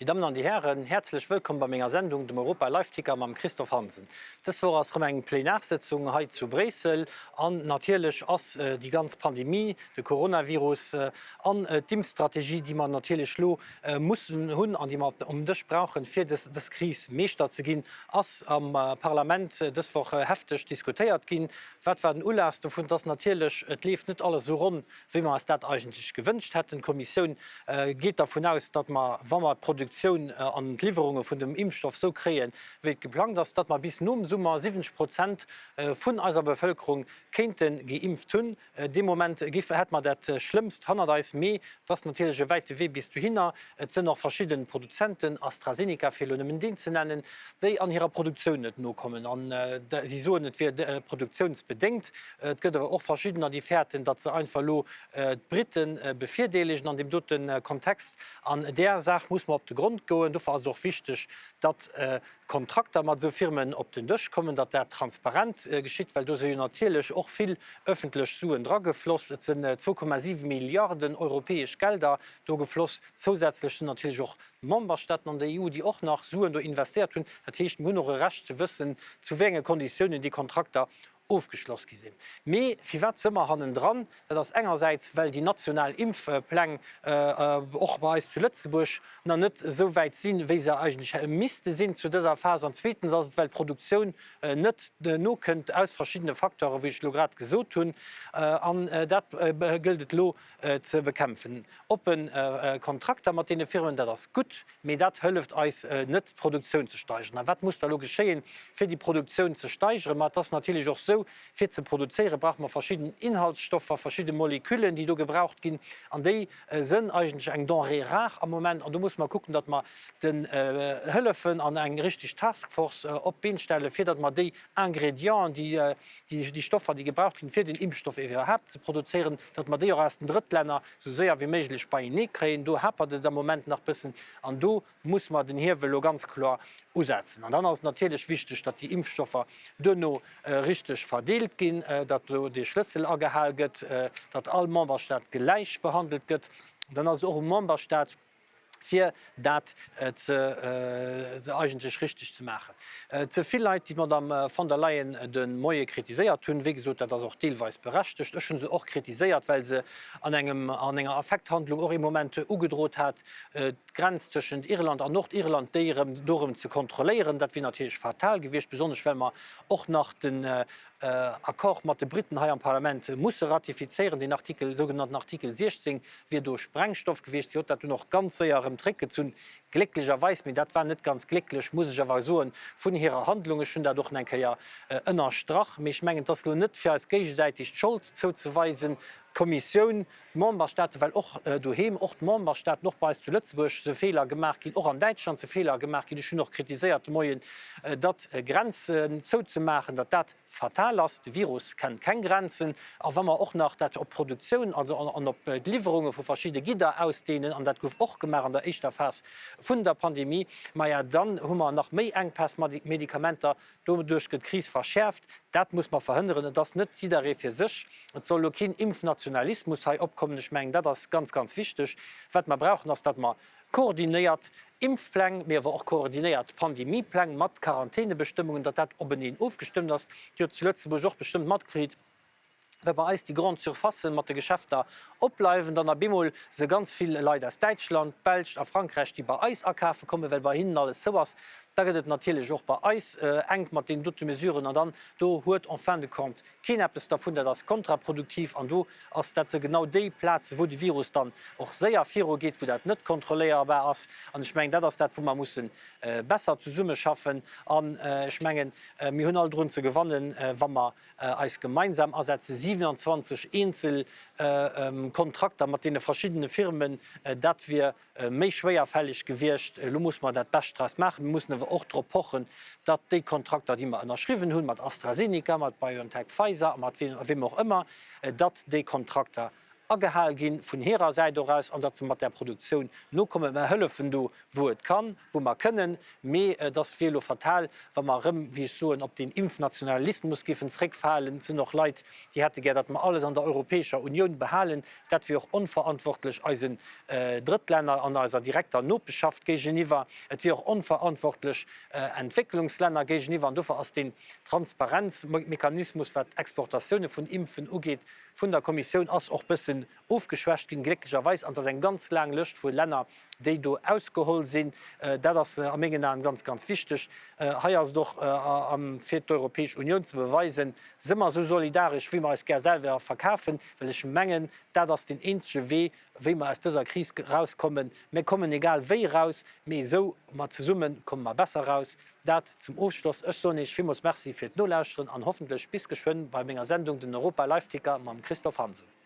Dir Dammen an Dir Hären, häerzlech wëllkomm bei menger Sendung, dem Europa Live Ticker mam Christophe Hansen. Dës Woch ass rëm eng Plenarsëtzung hei zu Bréissel an natierlech ass déi ganz Pandemie, de Coronavirus an d'Impfstrategie, déi mer natierlech lo mussen hunn an déi mer um Dësch brauchen, fir dës Kris Meeschter ze ginn, ass am Parlament dës Woch hefteg diskutéiert ginn. Wat war den Ulass dovun? Et ass natierlech, et leeft net alles esou ronn, wéi mer eis dat eigentlech gewënscht hätten. D'Kommissioun geet dervun aus, datt mer, wa mer d'Produktioun an d'Liwwerunge vun dem Impfstoff esou kréien, wéi et geplangt ass, datt mer bis nom Summer 70 Prozent vun eiser Bevëlkerung kéinte geimpft hunn. Dee Moment giff, hätt mer dat Schlëmmst hannert eis. Mee et ass natierlech e wäite Wee bis dohinner. Et sënn och verschidden Produzenten, AstraZeneca fir elo nëmmen deen ze nennen, déi an hirer Produktioun net nokommen. An si soen, et wier produktiounsbedéngt. Et gëtt awer och verschiddener, déi fäerten, datt se einfach elo d'Brite bevirdeelegen an deem dote Kontext. An där Saach muss mer op de Grond goen. Dofir ass et och wichteg, datt Kontrakter mat esou Firmen op den Dësch kommen, datt dat transparent geschitt, well do si jo natierlech och vill ëffentlech Suen dragefloss. Et sinn 2,7 Milliarden europäesch Gelder do gefloss. Zousätzlech sinn natierlech och d'Memberstaaten an der EU, déi och nach Suen do investéiert hunn. Dat heescht, mir hunn och e Recht ze wëssen, zu wéi enge Konditiounen déi Kontrakter ofgeschloss gi sinn. Mee firwat si mer hannendran? Dat ass engersäits, well déi national Impfpläng och bei eis zu Lëtzebuerg nach net esou wäit sinn, wéi se eigentlech misste sinn zu dëser Phas. An zweetens ass et, well d'Produktioun net nokënnt aus verschiddene Facteuren, wéi ech elo grad gesot hunn. An dat gëllt et elo ze bekämpfen. Oppe Kontrakter mat deene Firmen, dat ass gutt. Mee dat hëlleft eis net, d'Produktioun ze steigeren. A wat muss da elo geschéien, fir déi Produktioun ze steigeren? Ma et ass natierlech och esou, fir ze produzéiere brauche mer verschidden Inhaltsstoffer, verschidde Moleküllen, déi do gebraucht ginn. An déi sënn eigentlech eng Denrée rare am Moment. An do musse mer kucken, datt mer den hëllefen an eng richteg Taskforce op d'Been stellen, fir datt mer déi Ingrédienten, déi, déi Stoffer, déi gebraucht ginn, fir den Impfstoff iwwerhaapt ze produzéieren, datt mer déi och aus den Drëttlänner sou séier wéi méiglech beienee kréien. Do hapert et am Moment nach bëssen an do muss mer den Hiewel elo ganz kloer usetzen. An dann ass et natierlech wichteg, datt déi Impfstoffer duerno richteg verdeelt ginn, datt do dee Schlëssel agehal gëtt, datt all Memberstaat gläich behandelt gëtt. Dann ass et och um Memberstaat, fir dat ze eigentlech richteg ze maachen. Ze vill Leit, déi d'Madame von der Leyen de Moie kritiséiert hunn, wéi gesot, dat ass och deelweis berechtegt. Ech hu se och kritiséiert, well se an engem, an enger Affekthandlung och ee Moment ugedrot hat, d'Grenz tëschent Irland an Nordirland, déi erëm, do erëm ze kontrolléieren. Dat wier natierlech fatal gewiescht, besonnesch well mer och nach den Accord mat de Briten hei am Parlament musse ratifizéieren. Deen Artikel, sougenannten Artikel 16, wier do Sprengstoff gewiescht. Si huet dat dunn och ganz séier erëm zréckgezunn, glécklecherweis. Mee dat war net ganz glécklech, muss ech awer soen, vun hirer Handlung. Ech hunn dat och nach eng Kéier ënnerstrach. Mee ech mengen, et ass elo net fir eis géigesäiteg d'Schold zouzeweisen. D'Kommissioun, d'Memberstaaten, well och doheem, och d'Memberstaaten, och bei eis zu Lëtzebuerg si Feeler gemaach ginn, och an Däitschland si Feeler gemaach ginn. Ech hunn och kritiséiert de Moien, datt Grenzen zouzemaachen, datt dat fatal ass. De Virus kennt keng Grenzen. A wa mer och nach dat op d'Produktioun, also an op d'Liwwerunge vu verschidde Gidder ausdehnen, an dat gouf och gemaach an der éischter Phas vun der Pandemie, maja dann hu mer nach méi Enkpäss mat Medikamenter. Doduerch gëtt d'Kris verschäerft. Dat muss mer verhënneren. Et ass net jidderee fir sech. Et soll elo keen Impfnationalismus hei opkommen. Ech mengen, dat ass ganz, ganz wichteg. Wat mer brauchen, ass, datt mer koordinéiert Impfpläng, mee awer och koordinéiert Pandemiepläng mat Quarantänebestëmmungen, datt dat openeen ofgestëmmt ass. Dir hutt zu Lëtzebuerg och bestëmmt matkritt, wa bei eis déi Grande Surfacen mat de Geschäfter opbleiwen, dann op eemol se ganz vill Leit aus Däitschland, d'Belsch a Frankräich, déi bei eis akafe kommen, well bei hinnen alles zou ass. Da gëtt et natierlech och bei eis enk mat deenen dote Mesuren an dann do huet en fin de compte keen eppes dervun. Dat ass kontraproduktiv an do ass dat se genau déi Plaze wou de Virus dann och séier virugeet, wou dat net kontrolléierbar ass. An ech mengen, dat ass dat, wou mer musse besser zesummeschaffen. An ech mengen, mir hunn all drun ze gewannen, wa mer eis gemeinsam asetzen, 27 eenzel Kontrakter mat deene verschiddene Firmen, dat wier méi schwéierfälleg gewiescht. Elo musse mer dat Bescht draus maachen. Mir mussen awer och drop pochen, datt déi Kontrakter, déi mer ënnerschriwwen hunn, mat AstraZeneca, mat BioNTech, Pfizer a mat weem och ëmmer, datt déi Kontrakter. agehal gi vun hirer Säit och aus an datt se mat där Produktioun nokommen. Mer hëllefen do, wou et kann, wou mer kënnen, mee et ass, wier elo fatal, wa mer erëm, wéi ech soen, op deen Impfnationalismus géifen zréckfalen. Et sinn och Leit, déi hätte gär, datt mer alles an der Europäescher Unioun behalen. Dat wier och onverantwortlech eisen Drëttlänner an eiser direkter Nopeschschaft géigeniwwer. Et wier och onverantwortlech Entwécklungslänner géigeniwwer. An dofir ass deen Transparenzmechanismus, wat d'Exportatioune vun Impfen ugeet, vun der Kommissioun ass och bëssen ofgeschwächt ginn, glécklecherweis. An et ass eng ganz laang Lëscht vu Länner, déi do ausgeholl sinn. Dat ass a mengen Aen ganz, ganz wichteg. Hei ass et och fir d'Europäesch Unioun ze beweisen, Si mer esou solidaresch, wéi mer eis gär selwer verkafen? Well ech mengen, dat ass deen eenzege Wee, wéi mer aus dëser Kris erauskommen. Mir kommen egal wéi eraus, mee esou mer zesumme komme mer besser eraus. Dat zum Ofschloss. Ech soen Iech villmools Merci fir d'Nolauschteren an hoffentlech bis geschwënn bei menger Sendung, den Europa Live Ticker mam Christophe Hansen.